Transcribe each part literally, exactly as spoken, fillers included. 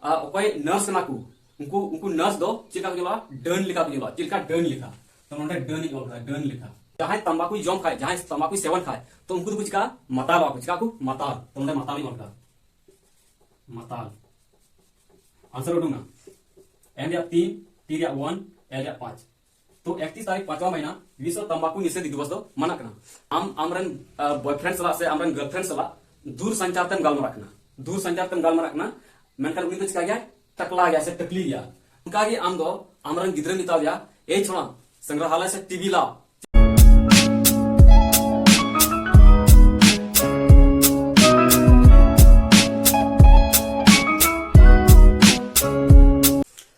ᱟᱨ ᱚᱠᱚᱭ ᱱᱟᱨᱥ ᱠᱟᱱᱟ ᱠᱚ, ᱩᱱᱠᱩ ᱩᱱᱠᱩ ᱱᱟᱨᱥ ᱫᱚ ᱪᱮᱫ ᱞᱮᱠᱟ ᱠᱚ ᱧᱮᱞᱚᱜᱼᱟ? ᱰᱟᱹᱱ ᱞᱮᱠᱟ ᱠᱚ ᱧᱮᱞᱚᱜᱼᱟ᱾ ᱪᱮᱫ ᱞᱮᱠᱟ? ᱰᱟᱹᱱ ᱞᱮᱠᱟ᱾ ᱛᱚ ᱱᱚᱰᱮ ᱰᱟᱹᱱ ᱤᱧ ᱚᱞ ᱠᱟᱫᱟ, ᱰᱟᱹᱱ ᱞᱮᱠᱟ᱾ ᱡᱟᱦᱟᱸᱭ ᱛᱟᱢᱵᱟᱠᱩᱭ ᱡᱚᱢ ᱠᱷᱟᱡ, ᱡᱟᱦᱟᱸᱭ ᱛᱟᱢᱵᱟᱠᱩᱭ ᱥᱮᱵᱚᱱ ᱠᱷᱟᱡ, ᱛᱚ ᱩᱱᱠᱩ ᱫᱚᱠᱚ ᱪᱤᱠᱟ? ᱢᱟᱛᱟᱞᱚᱜᱼᱟ ᱠᱚ᱾ ᱪᱤᱠᱟ ᱠᱚ? ᱢᱟᱛᱟᱞ᱾ ᱛᱚ ᱱᱚᱰᱮ ᱢᱟᱛᱟᱞ ᱤᱧ ᱚᱞ ᱠᱟᱫᱟ, ᱢᱟᱛᱟᱞ᱾ ᱟᱱᱥᱟᱨ ᱩᱰᱩᱝ ᱮᱱᱟ, ᱮᱢ ᱨᱮᱭᱟᱜ ᱛᱤᱱ, ᱴᱤ ᱨᱮᱭᱟᱜ ᱚᱣᱟᱱ, ᱮᱞ ᱨᱮᱭᱟᱜ ᱯᱟᱸᱪ᱾ ᱛᱚ ᱮᱠᱛᱤᱥ ᱛᱟᱹᱨᱤᱠᱷ ᱯᱟᱸᱪᱣᱟ ᱢᱟᱹᱦᱤᱱᱟ ᱵᱤᱥᱣ ᱛᱟᱢᱵᱟᱠᱩ ᱱᱤᱥᱮᱫᱷ ᱫᱤᱵᱚᱥ ᱫᱚ ᱢᱟᱱᱟᱜ ᱠᱟᱱᱟ᱾ ᱟᱢ ᱟᱢᱨᱮᱱ ᱵᱚᱭᱯᱷᱨᱮᱱᱰ ᱥᱟᱞᱟᱜ ᱥᱮ ᱟᱢᱨᱮᱱ ᱜᱟᱨᱞᱯᱷᱨᱮᱱᱰ ᱥᱟᱞᱟᱜ ᱫᱩᱨ ᱥᱟᱧᱪᱟᱨ ᱛᱮᱢ ᱜᱟᱞᱢᱟᱨᱟᱜ ᱠᱟᱱᱟ, ᱫᱩᱨ ᱥᱟᱧᱪᱟᱨ ᱛᱮᱢ ᱜᱟᱞᱢᱟᱨᱟᱜ ᱠᱟᱱᱟ, ᱢᱮᱱᱠᱷᱟᱱ ᱩᱱᱤ ᱫᱚ ᱪᱤᱠᱟ ᱜᱮᱭᱟᱭ? ᱴᱟᱠᱞᱟ ᱜᱮᱭᱟ ᱥᱮ ᱴᱟᱠᱞᱤ ᱜᱮᱭᱟ᱾ ᱚᱱᱠᱟ ᱜᱮ ᱟᱢ ᱫᱚ ᱟᱢᱨᱮᱱ ᱜᱤᱫᱽᱨᱟᱹ ᱢᱮᱛᱟ ᱫᱮᱭᱟ, "ᱮᱭ ᱪᱷᱚᱲᱟ, ᱥᱚᱝᱜᱨᱟᱦᱟᱞᱚᱭ ᱥᱮ ᱴᱤᱵᱷᱤ ᱞᱟᱣ᱾"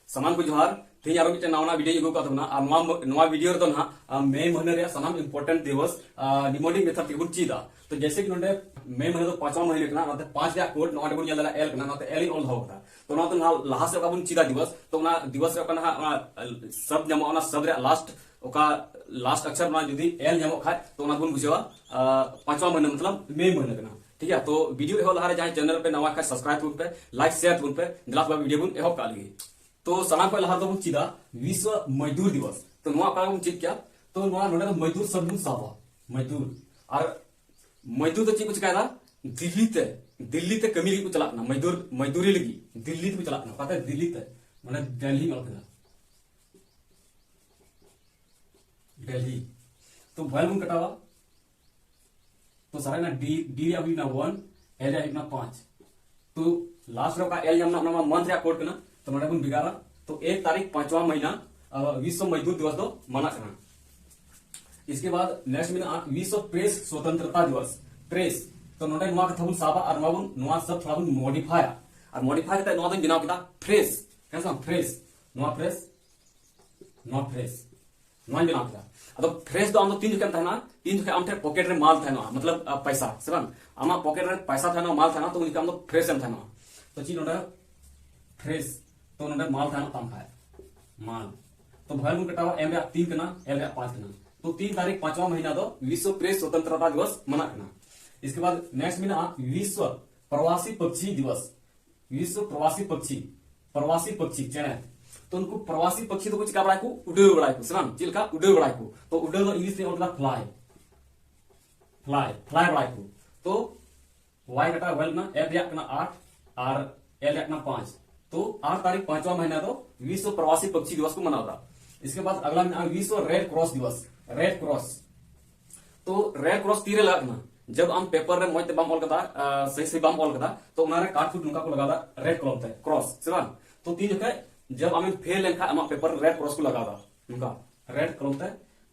ᱥᱟᱱᱟᱢ ᱠᱚ ᱡᱚᱦᱟᱨ᱾ ᱛᱮᱦᱮᱧ ᱟᱨᱚ ᱢᱤᱫᱴᱮᱱ ᱱᱟᱣᱟ ᱱᱟᱣᱟ ᱵᱷᱤᱰᱤᱭᱳᱧ ᱟᱹᱜᱩ ᱟᱠᱟᱫ ᱛᱟᱵᱚᱱᱟ᱾ ᱟᱨ ᱱᱚᱣᱟ, ᱱᱚᱣᱟ ᱵᱷᱤᱰᱤᱭᱳ ᱨᱮᱫᱚ ᱱᱟᱦᱟᱜ, ᱟ, ᱢᱮ ᱢᱟᱹᱦᱱᱟᱹ ᱨᱮᱭᱟᱜ ᱥᱟᱱᱟᱢ ᱤᱢᱯᱚᱨᱴᱮᱱᱴ ᱫᱤᱵᱚᱥ, ᱟ, ᱱᱤᱢᱳᱱᱤᱠ ᱢᱮᱛᱷᱚᱰ ᱛᱮᱜᱮ ᱵᱚᱱ ᱪᱮᱫᱟ᱾ ᱛᱚ ᱡᱮᱭᱥᱮ ᱠᱤ ᱱᱚᱰᱮ ᱢᱮ ᱢᱟᱹᱦᱱᱟᱹ ᱫᱚ ᱯᱟᱸᱪᱣᱟ ᱢᱟᱹᱦᱱᱟᱹ ᱠᱟᱱᱟ, ᱚᱱᱟᱛᱮ ᱯᱟᱸᱪ ᱨᱮᱭᱟᱜ ᱠᱳᱰ ᱱᱚᱣᱟ ᱨᱮᱵᱚᱱ ᱧᱮᱞ ᱫᱟᱲᱮᱭᱟᱜᱼᱟ, ᱮᱞ ᱠᱟᱱᱟ, ᱚᱱᱟᱛᱮ ᱮᱞ ᱤᱧ ᱚᱞ ᱫᱚᱦᱚ ᱠᱟᱫᱟ᱾ ᱛᱚ ᱱᱚᱣᱟ ᱫᱚ ᱱᱟᱦᱟᱜ ᱞᱟᱦᱟ ᱥᱮᱫ ᱚᱠᱟ ᱵᱚᱱ ᱪᱮᱫᱟ ᱫᱤᱵᱚᱥ, ᱛᱚ ᱚᱱᱟ ᱫᱤᱵᱚᱥ ᱨᱮ ᱚᱠᱟ ᱱᱟᱦᱟᱜ ᱚᱱᱟ ᱥᱟᱵᱫ ᱧᱟᱢᱚᱜᱼᱟ, ᱚᱱᱟ ᱥᱟᱵᱫ ᱨᱮᱭᱟᱜ ᱞᱟᱥᱴ, ᱚᱠᱟ ᱞᱟᱥᱴ ᱚᱠᱥᱚᱨ ᱚᱱᱟ ᱡᱩᱫᱤ ᱮᱞ ᱧᱟᱢᱚᱜ ᱠᱷᱟᱡ, ᱛᱚ ᱚᱱᱟ ᱫᱚᱵᱚᱱ ᱵᱩᱡᱷᱟᱹᱣᱟ, ᱟ, ᱯᱟᱸᱪᱣᱟ ᱢᱟᱹᱦᱱᱟᱹ ᱢᱚᱛᱞᱚᱵ ᱢᱮ ᱢᱟᱹᱦᱱᱟᱹ ᱠᱟᱱᱟ᱾ ᱴᱷᱤᱠ ᱜᱮᱭᱟ, ᱛᱚ ᱵᱷᱤᱰᱤᱭᱳ ᱮᱦᱚᱵ ᱞᱟᱦᱟᱨᱮ ᱡᱟᱦᱟᱸᱭ ᱪᱮᱱᱮᱞ ᱯᱮ ᱱᱟᱣᱟ ᱠᱷᱟᱡ ᱥᱟᱵᱥᱠᱨᱟᱭᱤᱵ ᱛᱟᱵᱚᱱ ᱯᱮ, ᱞᱟᱭᱤᱠ ᱥᱮᱭᱟᱨ ᱛᱟᱵᱚᱱ ᱯᱮ᱾ ᱫᱮᱞᱟ ᱛᱚᱵᱮ ᱵᱷᱤᱰᱤᱭᱳ ᱵᱚᱱ ᱮᱦᱚᱵ ᱠᱟᱜ ᱞᱮᱜᱮ᱾ ᱛᱚ ᱥᱟᱱᱟᱢ ᱠᱷᱚᱱ ᱞᱟᱦᱟ ᱨᱮᱫᱚ ᱵᱚᱱ ᱪᱮᱫᱟ ᱵᱤᱥᱣ ᱢᱚᱡᱫᱩᱨ ᱫᱤᱵᱚᱥ᱾ ᱛᱚ ᱱᱚᱣᱟ ᱚᱠᱟ ᱨᱮᱵᱚᱱ ᱪᱮᱫ ᱠᱮᱭᱟ? ᱛᱚ ᱱᱚᱣᱟ ᱱᱚᱰᱮ ᱫᱚ ᱢᱚᱡᱫᱩᱨ ᱥᱟᱵᱫ ᱵᱚᱱ ᱥᱟᱵᱟ, ᱢᱚᱡᱫᱩᱨ᱾ ᱟᱨ ᱢᱚᱡᱫᱩᱨ ᱫᱚ ᱪᱮᱫ ᱠᱚ ᱪᱤᱠᱟᱭᱮᱫᱟ? ᱫᱤᱞᱞᱤ ᱛᱮ, ᱫᱤᱞᱞᱤ ᱛᱮ ᱠᱟᱹᱢᱤ ᱞᱟᱹᱜᱤᱫ ᱠᱚ ᱪᱟᱞᱟᱜ ᱠᱟᱱᱟ᱾ ᱢᱚᱡᱫᱩᱨ, ᱢᱚᱡᱫᱩᱨᱤ ᱞᱟᱹᱜᱤᱫ ᱫᱤᱞᱞᱤ ᱛᱮᱠᱚ ᱪᱟᱞᱟᱜ ᱠᱟᱱᱟ᱾ ᱚᱠᱟᱛᱮ? ᱫᱤᱞᱞᱤ ᱛᱮ, ᱢᱟᱱᱮ ᱫᱮᱞᱦᱤᱧ ᱚᱞ ᱠᱮᱫᱟ, ᱫᱮᱞᱦᱤ᱾ ᱛᱚ ᱵᱷᱚᱭᱮᱞ ᱵᱚᱱ ᱠᱟᱴᱟᱣᱟ᱾ ᱛᱚ ᱥᱟᱨᱮᱱᱟ ᱰᱤ, ᱰᱤ ᱨᱮᱭᱟᱜ ᱦᱩᱭᱩᱜ ᱠᱟᱱᱟ ᱚᱣᱟᱱ, ᱮᱞ ᱨᱮᱭᱟᱜ ᱦᱩᱭᱩᱜ ᱠᱟᱱᱟ ᱯᱟᱸᱪ᱾ ᱛᱚ ᱞᱟᱥᱴ ᱨᱮ ᱚᱠᱟ ᱮᱞ ᱧᱟᱢ ᱮᱱᱟ, ᱚᱱᱟ ᱢᱟ ᱢᱟᱱᱛᱷ ᱨᱮᱭᱟᱜ ᱠᱳᱰ ᱠᱟᱱᱟ᱾ ᱛᱚ ᱱᱚᱰᱮ ᱵᱚᱱ ᱵᱷᱮᱜᱟᱨᱟ᱾ ᱛᱚ ᱮᱠ ᱛᱟᱹᱨᱤᱠᱷ ᱯᱟᱸᱪᱣᱟ ᱢᱟᱹᱦᱤᱱᱟ, ᱟ, ᱵᱤᱥᱣ ᱢᱚᱡᱫᱩᱨ ᱫᱤᱵᱚᱥ ᱫᱚ ᱢᱟᱱᱟᱜ ᱠᱟᱱᱟ᱾ ᱤᱥᱠᱮ ᱵᱟᱫ ᱱᱮᱠᱥᱴ ᱢᱮᱱᱟᱜᱼᱟ ᱵᱤᱥᱣ ᱯᱨᱮᱥ ᱥᱚᱛᱚᱱᱛᱨᱚᱛᱟ ᱫᱤᱵᱚᱥ᱾ ᱯᱨᱮᱥ, ᱛᱚ ᱱᱚᱰᱮ ᱱᱚᱣᱟ ᱠᱟᱛᱷᱟ ᱵᱚᱱ ᱥᱟᱵᱟ ᱟᱨ ᱱᱚᱣᱟ ᱵᱚᱱ, ᱱᱚᱣᱟ ᱥᱟᱵ ᱛᱷᱚᱲᱟ ᱵᱚᱱ ᱢᱚᱰᱤᱯᱷᱟᱭᱟ᱾ ᱟᱨ ᱢᱚᱰᱤᱯᱷᱟᱭ ᱠᱟᱛᱮ ᱱᱚᱣᱟ ᱫᱚᱧ ᱵᱮᱱᱟᱣ ᱠᱮᱫᱟ ᱯᱷᱨᱮᱥ᱾ ᱦᱮᱸ ᱥᱮ ᱵᱟᱝ? ᱯᱷᱨᱮᱥ, ᱱᱚᱣᱟ ᱯᱷᱨᱮᱥ, ᱱᱚᱣᱟ ᱯᱷᱨᱮᱥ, ᱱᱚᱣᱟᱧ ᱵᱮᱱᱟᱣ ᱠᱮᱫᱟ᱾ ᱟᱫᱚ ᱯᱷᱨᱮᱥ ᱫᱚ ᱟᱢ ᱫᱚ ᱛᱤᱱ ᱡᱚᱠᱷᱮᱡ ᱮᱢ ᱛᱟᱦᱮᱱᱟ? ᱛᱤᱱ ᱡᱚᱠᱷᱮᱡ ᱟᱢ ᱴᱷᱮᱱ ᱯᱚᱠᱮᱴ ᱨᱮ ᱢᱟᱞ ᱛᱟᱦᱮᱱᱟ, ᱢᱚᱛᱞᱚᱵ, ᱟ, ᱯᱚᱭᱥᱟ, ᱥᱮ ᱵᱟᱝ? ᱟᱢᱟᱜ ᱯᱚᱠᱮᱴ ᱨᱮ ᱯᱚᱭᱥᱟ ᱛᱟᱦᱮᱱᱟ, ᱢᱟᱞ ᱛᱟᱦᱮᱱᱟ, ᱛᱚ ᱩᱱ ᱡᱚᱠᱷᱮᱡ ᱟᱢ ᱫᱚ ᱯᱷᱨᱮᱥ ᱮᱢ ᱛᱟᱦᱮᱱᱟ᱾ ᱛᱚ ᱪᱮᱫ ᱱᱚᱰᱮ ᱯᱷᱨᱮᱥ, ᱛᱚ ᱱᱚᱰᱮ ᱢᱟᱞ ᱛᱟᱦᱮᱱᱟ ᱛᱟᱢ ᱠᱷᱟᱡ, ᱢᱟᱞ᱾ ᱛᱚ ᱵᱷᱚᱭᱮᱞ ᱵᱚᱱ ᱠᱟᱴᱟᱣᱟ, ᱮᱢ ᱨᱮᱭᱟᱜ ᱛᱤᱱ ᱠᱟᱱᱟ, ᱮᱞ ᱨᱮᱭᱟᱜ ᱯᱟᱸᱪ ᱠᱟᱱᱟ᱾ ᱛᱚ ᱛᱤᱱ ᱛᱟᱹᱨᱤᱠᱷ ᱯᱟᱸᱪᱣᱟ ᱢᱟᱹᱦᱤᱱᱟ ᱫᱚ ᱵᱤᱥᱣ ᱯᱨᱮᱥ ᱥᱚᱛᱚᱱᱛᱨᱚᱛᱟ ᱫᱤᱵᱚᱥ ᱢᱟᱱᱟᱜ ᱠᱟᱱᱟ᱾ ᱤᱥᱠᱮ ᱵᱟᱫ ᱱᱮᱠᱥᱴ ᱢᱮᱱᱟᱜᱼᱟ ᱵᱤᱥᱣ ᱯᱨᱚᱵᱟᱥᱤ ᱯᱟᱠᱷᱤ ᱫᱤᱵᱚᱥ᱾ ᱵᱤᱥᱥᱚ ᱯᱨᱚᱵᱟᱥᱤ ᱯᱟᱠᱷᱤ, ᱯᱨᱚᱵᱟᱥᱤ ᱯᱟᱠᱷᱤ ᱪᱮᱬᱮ᱾ ᱛᱚ ᱩᱱᱠᱩ ᱯᱨᱚᱵᱟᱥᱤ ᱯᱟᱠᱷᱤ ᱫᱚᱠᱚ ᱪᱤᱠᱟ ᱵᱟᱲᱟᱭᱟᱠᱚ? ᱩᱰᱟᱹᱣ ᱵᱟᱲᱟᱭᱟᱠᱚ, ᱥᱮ ᱵᱟᱝ? ᱪᱮᱫ ᱞᱮᱠᱟ? ᱩᱰᱟᱹᱣ ᱵᱟᱲᱟᱭᱟᱠᱚ᱾ ᱛᱚ ᱩᱰᱟᱹᱣ ᱫᱚ ᱤᱝᱞᱤᱥ ᱛᱮ ᱚᱞ ᱠᱟᱫᱟ ᱯᱷᱞᱟᱭ, ᱯᱷᱞᱟᱭ, ᱯᱷᱞᱟᱭ ᱵᱟᱲᱟᱭᱟᱠᱚ᱾ ᱛᱚ ᱣᱟᱭ ᱠᱟᱴᱟ ᱣᱮᱞ ᱠᱟᱱᱟ, ᱮᱯ ᱨᱮᱭᱟᱜ ᱠᱟᱱᱟ ᱟᱴ ᱟᱨ ᱮᱞ ᱨᱮᱭᱟᱜ ᱠᱟᱱᱟ ᱯᱟᱸᱪ᱾ ᱛᱚ ᱟᱴ ᱛᱟᱹᱨᱤᱠᱷ ᱯᱟᱸᱪᱣᱟ ᱢᱟᱦᱤᱱᱟ ᱫᱚ ᱵᱤᱥᱥᱚ ᱯᱨᱚᱵᱟᱥᱤ ᱯᱟᱠᱷᱤ ᱫᱤᱵᱚᱥ ᱠᱚ ᱢᱟᱱᱟᱣ ᱮᱫᱟ᱾ ᱤᱥᱠᱮ ᱵᱟᱫ ᱟᱜᱞᱟ ᱢᱮᱱᱟᱜᱼᱟ ᱵᱤᱥᱥᱚ ᱨᱮᱰ ᱠᱨᱚᱥ ᱫᱤᱵᱚᱥ, ᱨᱮᱰ ᱠᱨᱚᱥ᱾ ᱛᱚ ᱨᱮᱰ ᱠᱨᱚᱥ ᱛᱤᱨᱮ ᱞᱟᱜᱟᱜ ᱠᱟᱱᱟ? ᱡᱟᱵ ᱟᱢ ᱯᱮᱯᱟᱨ ᱨᱮ ᱢᱚᱡᱽ ᱛᱮ ᱵᱟᱢ ᱚᱞ ᱠᱟᱫᱟ, ᱟᱸ, ᱥᱟᱹᱦᱤ ᱥᱟᱹᱦᱤ ᱵᱟᱢ ᱚᱞ ᱠᱟᱫᱟ, ᱛᱚ ᱚᱱᱟ ᱨᱮ ᱠᱟᱴ ᱠᱩᱴ ᱱᱚᱝᱠᱟ ᱠᱚ ᱞᱟᱜᱟᱣ ᱮᱫᱟ ᱨᱮᱰ ᱠᱚᱞᱚᱢ ᱛᱮ ᱠᱨᱚᱥ, ᱥᱮ ᱵᱟᱝ? ᱛᱚ ᱛᱤᱱ ᱡᱚᱠᱷᱮᱡ ᱡᱟᱵ ᱟᱢᱮᱢ ᱯᱷᱮᱞ ᱞᱮᱱᱠᱷᱟᱱ ᱟᱢᱟᱜ ᱯᱮᱯᱟᱨ ᱨᱮ ᱨᱮᱰ ᱠᱨᱚᱥ ᱠᱚ ᱞᱟᱜᱟᱣ ᱮᱫᱟ, ᱱᱚᱝᱠᱟ ᱨᱮᱰ ᱠᱚᱞᱚᱢ ᱛᱮ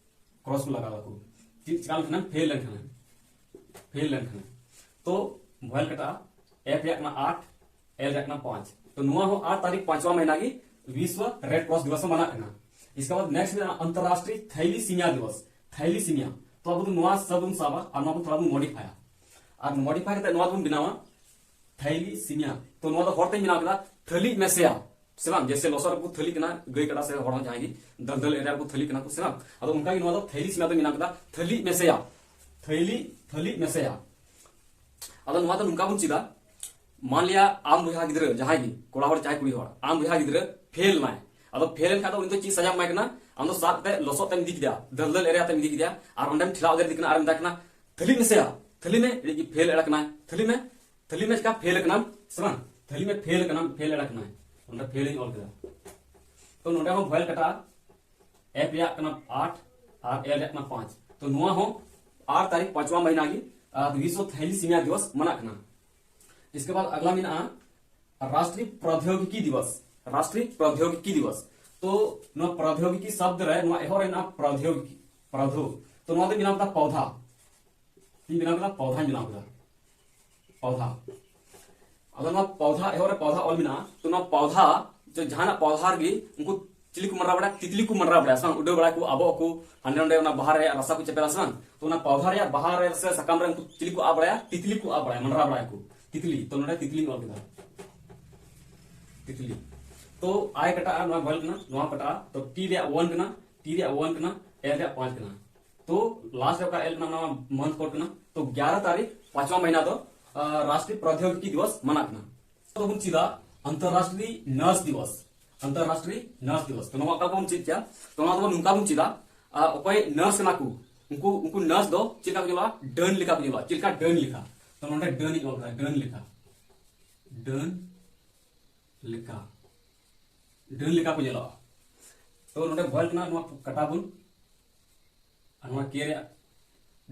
ᱠᱨᱚᱥ ᱠᱚ ᱞᱟᱜᱟᱣ ᱫᱟᱠᱚ᱾ ᱪᱮᱫ ᱪᱤᱠᱟ ᱞᱮᱱᱠᱷᱟᱱᱮᱢ ᱯᱷᱮᱞ ᱞᱮᱱᱠᱷᱟᱱᱮᱢ, ᱯᱷᱮᱞ ᱞᱮᱱᱠᱷᱟᱱᱮᱢ᱾ ᱛᱚ ᱵᱷᱚᱭᱮᱞ ᱠᱟᱴᱟᱜᱼᱟ, ᱮᱯ ᱨᱮᱭᱟᱜ ᱠᱟᱱᱟ ᱟᱴ, ᱮᱞ ᱨᱮᱭᱟᱜ ᱠᱟᱱᱟ ᱯᱟᱸᱪ᱾ ᱛᱚ ᱱᱚᱣᱟ ᱦᱚᱸ ᱟᱴ ᱛᱟᱹᱨᱤᱠᱷ ᱯᱟᱸᱪᱣᱟ ᱢᱟᱦᱤᱱᱟ ᱜᱮ ᱵᱤᱥᱣᱚ ᱨᱮᱰ ᱠᱨᱚᱥ ᱫᱤᱵᱚᱥ ᱦᱚᱸ ᱢᱟᱱᱟᱜ ᱠᱟᱱᱟ᱾ ᱤᱥᱠᱮ ᱵᱟᱫ ᱱᱮᱠᱥᱴ ᱢᱮᱱᱟᱜᱼᱟ ᱟᱱᱛᱚᱨᱨᱟᱥᱴᱨᱤᱭ ᱛᱷᱟᱭᱞᱤᱥᱤᱢᱤᱭᱟ ᱫᱤᱵᱚᱥ, ᱛᱷᱟᱭᱞᱤᱥᱤᱢᱤᱭᱟ᱾ ᱛᱚ ᱟᱵᱚ ᱫᱚ ᱱᱚᱣᱟ ᱥᱟᱵ ᱵᱚᱱ ᱥᱟᱵᱟ ᱟᱨ ᱱᱚᱣᱟ ᱵᱚᱱ ᱛᱷᱚᱲᱟ ᱵᱚᱱ ᱢᱚᱰᱤᱯᱷᱟᱭᱟ᱾ ᱟᱨ ᱢᱚᱰᱤᱯᱷᱟᱭ ᱠᱟᱛᱮ ᱱᱚᱣᱟ ᱫᱚᱵᱚᱱ ᱵᱮᱱᱟᱣᱟ ᱛᱷᱟᱭᱞᱤᱥᱤᱢᱤᱭᱟ᱾ ᱛᱚ ᱱᱚᱣᱟ ᱫᱚ ᱦᱚᱲ ᱛᱮᱧ ᱵᱮᱱᱟᱣ ᱠᱮᱫᱟ ᱛᱷᱟᱹᱞᱤ ᱢᱮᱥᱮᱭᱟ, ᱥᱮ ᱵᱟᱝ? ᱡᱮᱥᱮ ᱞᱚᱥᱚᱫ ᱨᱮᱠᱚ ᱛᱷᱟᱹᱞᱤ ᱠᱟᱱᱟ ᱜᱟᱹᱭ ᱠᱟᱰᱟ ᱥᱮ ᱦᱚᱲ ᱦᱚᱸ ᱡᱟᱦᱟᱸᱭ ᱜᱮ ᱫᱟᱞᱫᱟᱞ ᱮᱨᱤᱭᱟ ᱨᱮᱠᱚ ᱛᱷᱟᱹᱞᱤ ᱠᱟᱱᱟ ᱠᱚ, ᱥᱮ ᱵᱟᱝ? ᱟᱫᱚ ᱚᱱᱠᱟ ᱜᱮ ᱱᱚᱣᱟ ᱫᱚ ᱛᱷᱟᱹᱭᱞᱤᱥᱤᱢᱤᱭᱟ ᱫᱚᱧ ᱵᱮᱱᱟᱣ ᱠᱮᱫᱟ ᱛᱷᱟᱹᱞᱤ ᱢᱮᱥᱮᱭᱟ, ᱛᱷᱟᱹᱭᱞᱤ, ᱛᱷᱟᱹᱞᱤ ᱢᱮᱥᱮᱭᱟ᱾ ᱟᱫᱚ ᱱᱚᱣᱟ ᱫᱚ ᱱᱚᱝᱠᱟ ᱵᱚᱱ ᱪᱮᱫᱟ, ᱢᱟᱱ ᱞᱤᱭᱟ ᱟᱢ ᱵᱚᱭᱦᱟ ᱜᱤᱫᱽᱨᱟᱹ ᱡᱟᱦᱟᱸᱭ ᱜᱮ ᱠᱚᱲᱟ ᱦᱚᱲ ᱪᱟᱦᱮ ᱠᱩᱲᱤ ᱦᱚᱲ, ᱟᱢ ᱵᱚᱭᱦᱟ ᱜᱤᱫᱽᱨᱟᱹ ᱯᱷᱮᱞ ᱱᱟᱭ᱾ ᱟᱫᱚ ᱯᱷᱮᱞ ᱮᱱ ᱠᱷᱟᱱ ᱫᱚ ᱩᱱᱤ ᱫᱚ ᱪᱮᱫ ᱥᱟᱡᱟᱢ ᱮᱢᱟᱭ ᱠᱟᱱᱟ? ᱟᱢ ᱫᱚ ᱥᱟᱵ ᱠᱟᱛᱮ ᱞᱚᱥᱚᱫ ᱛᱮᱢ ᱤᱫᱤ ᱠᱮᱫᱮᱭᱟ, ᱫᱟᱞᱫᱟᱞ ᱮᱨᱤᱭᱟ ᱛᱮᱢ ᱤᱫᱤ ᱠᱮᱫᱮᱭᱟ, ᱟᱨ ᱚᱸᱰᱮᱢ ᱴᱷᱮᱞᱟᱣ ᱩᱛᱟᱹᱨ ᱮᱫᱮ ᱠᱟᱱᱟ ᱟᱨ ᱢᱮᱛᱟᱭ ᱠᱟᱱᱟ ᱛᱷᱟᱹᱞᱤ ᱢᱮᱥᱮᱭᱟ, ᱛᱷᱟᱹᱞᱤ ᱢᱮ, ᱮ ᱯᱷᱮᱞ ᱮᱲᱟ ᱠᱟᱱᱟᱭ, ᱛᱷᱟᱹᱞᱤ ᱢᱮ, ᱛᱷᱟᱹᱞᱤ ᱢᱮ ᱪᱤᱠᱟ ᱯᱷᱮᱞ ᱠᱟᱱᱟᱢ, ᱥᱮ ᱵᱟᱝ? ᱛᱷᱟᱹᱞᱤ ᱢᱮ ᱯᱷᱮᱞ ᱠᱟᱱᱟᱢ, ᱯᱷᱮᱞ ᱮᱲᱟ ᱠᱟᱱᱟᱭ, ᱚᱸᱰᱮ ᱯᱷᱮᱞ ᱤᱧ ᱚᱞ ᱠᱮᱫᱟ᱾ ᱛᱚ ᱱᱚᱸᱰᱮ ᱦᱚᱸ ᱵᱷᱚᱭᱮᱞ ᱠᱟᱴᱟᱜᱼᱟ, ᱮᱯ ᱨᱮᱭᱟᱜ ᱠᱟᱱᱟ ᱟᱴ ᱟᱨ ᱮᱞ ᱨᱮᱭᱟᱜ ᱠᱟᱱᱟ ᱯᱟᱸᱪ᱾ ᱛᱚ ᱱᱚᱣᱟ ᱦᱚᱸ ᱟᱴ ᱛᱟᱹᱨᱤᱠᱷ ᱯᱟᱸᱪᱣᱟ ᱢᱟᱦᱤᱱᱟ ᱜᱮ, ᱟᱨ, ᱵᱤᱥᱣᱚ ᱛᱷᱟᱭᱞᱤᱥᱤᱢᱤᱭᱟ ᱫᱤᱵᱚᱥ ᱢᱟᱱᱟᱜ ᱠᱟᱱᱟ᱾ ᱤᱥᱠᱮ ᱵᱟᱫ ᱟᱜᱞᱟ ᱢᱮᱱᱟᱜᱼᱟ ᱨᱟᱥᱴᱨᱤᱭ ᱯᱨᱚᱫᱷᱭᱚᱜᱤᱠᱤ ᱫᱤᱵᱚᱥ, ᱨᱟᱥᱴᱨᱤᱭ ᱯᱨᱚᱫᱷᱭᱚᱜᱤᱠᱤ ᱫᱤᱵᱚᱥ᱾ ᱛᱚ ᱱᱚᱣᱟ ᱯᱨᱚᱫᱷᱭᱚᱜᱤᱠᱤ ᱥᱚᱵᱫ ᱨᱮ ᱱᱚᱣᱟ ᱮᱦᱚᱵ ᱨᱮ ᱢᱮᱱᱟᱜᱼᱟ ᱯᱨᱚᱫᱷᱭᱚᱜᱤᱠᱤ, ᱯᱨᱚᱫᱷᱚ᱾ ᱛᱚ ᱱᱚᱣᱟ ᱫᱚ ᱵᱮᱱᱟᱣ ᱠᱮᱫᱟ ᱯᱚᱫᱷᱟ, ᱤᱧ ᱵᱮᱱᱟᱣ ᱠᱮᱫᱟ ᱯᱚᱫᱷᱟᱧ ᱵᱮᱱᱟᱣ ᱠᱮᱫᱟ, ᱯᱚᱫᱷᱟ᱾ ᱟᱫᱚ ᱱᱚᱣᱟ ᱯᱚᱫᱷᱟ, ᱮᱦᱚᱵ ᱨᱮ ᱯᱚᱫᱷᱟ ᱚᱞ ᱢᱮᱱᱟᱜᱼᱟ, ᱛᱚ ᱱᱚᱣᱟ ᱯᱚᱫᱷᱟ ᱡᱮ ᱡᱟᱦᱟᱱᱟᱜ ᱯᱚᱫᱷᱟ ᱨᱮᱜᱮ ᱩᱱᱠᱩ ᱪᱤᱞᱤ ᱠᱚ ᱢᱟᱱᱰᱨᱟᱣ ᱵᱟᱲᱟᱭᱟ? ᱛᱤᱛᱞᱤ ᱠᱚ ᱢᱟᱱᱰᱨᱟᱣ ᱵᱟᱲᱟᱭᱟ ᱥᱮ ᱵᱟᱝ? ᱩᱰᱟᱹᱣ ᱵᱟᱲᱟᱭᱟ ᱠᱚ, ᱟᱵᱚᱜ ᱟᱠᱚ, ᱦᱟᱸᱰᱮ ᱱᱚᱰᱮ ᱚᱱᱟ ᱵᱟᱦᱟ ᱨᱮᱭᱟᱜ ᱨᱟᱥᱟ ᱠᱚ ᱪᱮᱯᱮᱞᱟ ᱥᱮ ᱵᱟᱝ? ᱛᱚ ᱚᱱᱟ ᱯᱚᱫᱷᱟ ᱨᱮᱭᱟᱜ ᱵᱟᱦᱟ ᱨᱮ ᱥᱮ ᱥᱟᱠᱟᱢ ᱨᱮ ᱩᱱᱠᱩ ᱪᱤᱞᱤ ᱠᱚ ᱟᱵ ᱵᱟᱲᱟᱭᱟ? ᱛᱤᱛᱞᱤ ᱠᱚ ᱟᱵ ᱵᱟᱲᱟᱭᱟ, ᱢᱟᱱᱰᱨᱟᱣ ᱵᱟᱲᱟᱭᱟ ᱠᱚ, ᱛᱤᱛᱞᱤ᱾ ᱛᱚ ᱱᱚᱰᱮ ᱛᱤᱛᱞᱤᱧ ᱚᱞ ᱠᱮᱫᱟ, ᱛᱤᱛᱞᱤ᱾ ᱛᱚ ᱟᱭ ᱠᱟᱴᱟᱜᱼᱟ, ᱱᱚᱣᱟ ᱵᱷᱚᱭᱮᱞ ᱠᱟᱱᱟ, ᱱᱚᱣᱟ ᱠᱟᱴᱟᱜᱼᱟ᱾ ᱛᱚ ᱴᱤ ᱨᱮᱭᱟᱜ ᱚᱣᱟᱱ ᱠᱟᱱᱟ, ᱴᱤ ᱨᱮᱭᱟᱜ ᱚᱣᱟᱱ ᱠᱟᱱᱟ, ᱮᱞ ᱨᱮᱭᱟᱜ ᱯᱟᱸᱪ ᱠᱟᱱᱟ᱾ ᱛᱚ ᱞᱟᱥᱴ ᱨᱮ ᱚᱠᱟ ᱮᱞ ᱠᱟᱱᱟ, ᱚᱱᱟ ᱢᱟᱱᱛᱷ ᱠᱳᱰ ᱠᱟᱱᱟ᱾ ᱛᱚ ᱜᱭᱟᱨᱟ ᱛᱟᱹᱨᱤᱠᱷ ᱯᱟᱸᱪᱣᱟ ᱢᱟᱦᱤᱱᱟ ᱫᱚ, ᱟᱸ, ᱨᱟᱥᱴᱨᱤᱭ ᱯᱨᱚᱫᱷᱭᱚᱜᱤᱠᱤ ᱫᱤᱵᱚᱥ ᱢᱟᱱᱟᱜ ᱠᱟᱱᱟ᱾ ᱵᱚᱱ ᱪᱮᱫᱟ ᱟᱱᱛᱚᱨᱨᱟᱥᱴᱨᱤᱭ ᱱᱟᱨᱥ ᱫᱤᱵᱚᱥ᱾ ᱟᱱᱛᱚᱨᱨᱟᱥᱴᱨᱤᱭ ᱱᱟᱨᱥ ᱫᱤᱵᱚᱥ᱾ ᱛᱚ ᱱᱚᱣᱟ ᱚᱠᱟ ᱵᱚᱱ ᱪᱮᱫ ᱠᱮᱭᱟ? ᱛᱚ ᱱᱚᱣᱟ ᱫᱚ ᱱᱚᱝᱠᱟ ᱵᱚᱱ ᱪᱮᱫᱟ, ᱟᱨ ᱚᱠᱚᱭ ᱱᱟᱨᱥ ᱠᱟᱱᱟ ᱠᱚ, ᱩᱱᱠᱩ ᱩᱱᱠᱩ ᱱᱟᱨᱥ ᱫᱚ ᱪᱮᱫ ᱞᱮᱠᱟ ᱠᱚ ᱧᱮᱞᱚᱜᱼᱟ? ᱰᱟᱹᱱ ᱞᱮᱠᱟ ᱠᱚ ᱧᱮᱞᱚᱜᱼᱟ᱾ ᱪᱮᱫ ᱞᱮᱠᱟ? ᱰᱟᱹᱱ ᱞᱮᱠᱟ᱾ ᱛᱚ ᱱᱚᱰᱮ ᱰᱟᱹᱱ ᱤᱧ ᱚᱞ ᱠᱟᱫᱟ, ᱰᱟᱹᱱ ᱞᱮᱠᱟ, ᱰᱟᱹᱱ ᱞᱮᱠᱟ, ᱰᱟᱹᱱ ᱞᱮᱠᱟ ᱠᱚ ᱧᱮᱞᱚᱜᱼᱟ᱾ ᱛᱚ ᱱᱚᱰᱮ ᱵᱷᱚᱭᱮᱞ ᱠᱟᱱᱟ, ᱱᱚᱣᱟ ᱠᱟᱴᱟ ᱵᱚᱱ, ᱟᱨ ᱱᱚᱣᱟ ᱠᱮ ᱨᱮᱭᱟᱜ,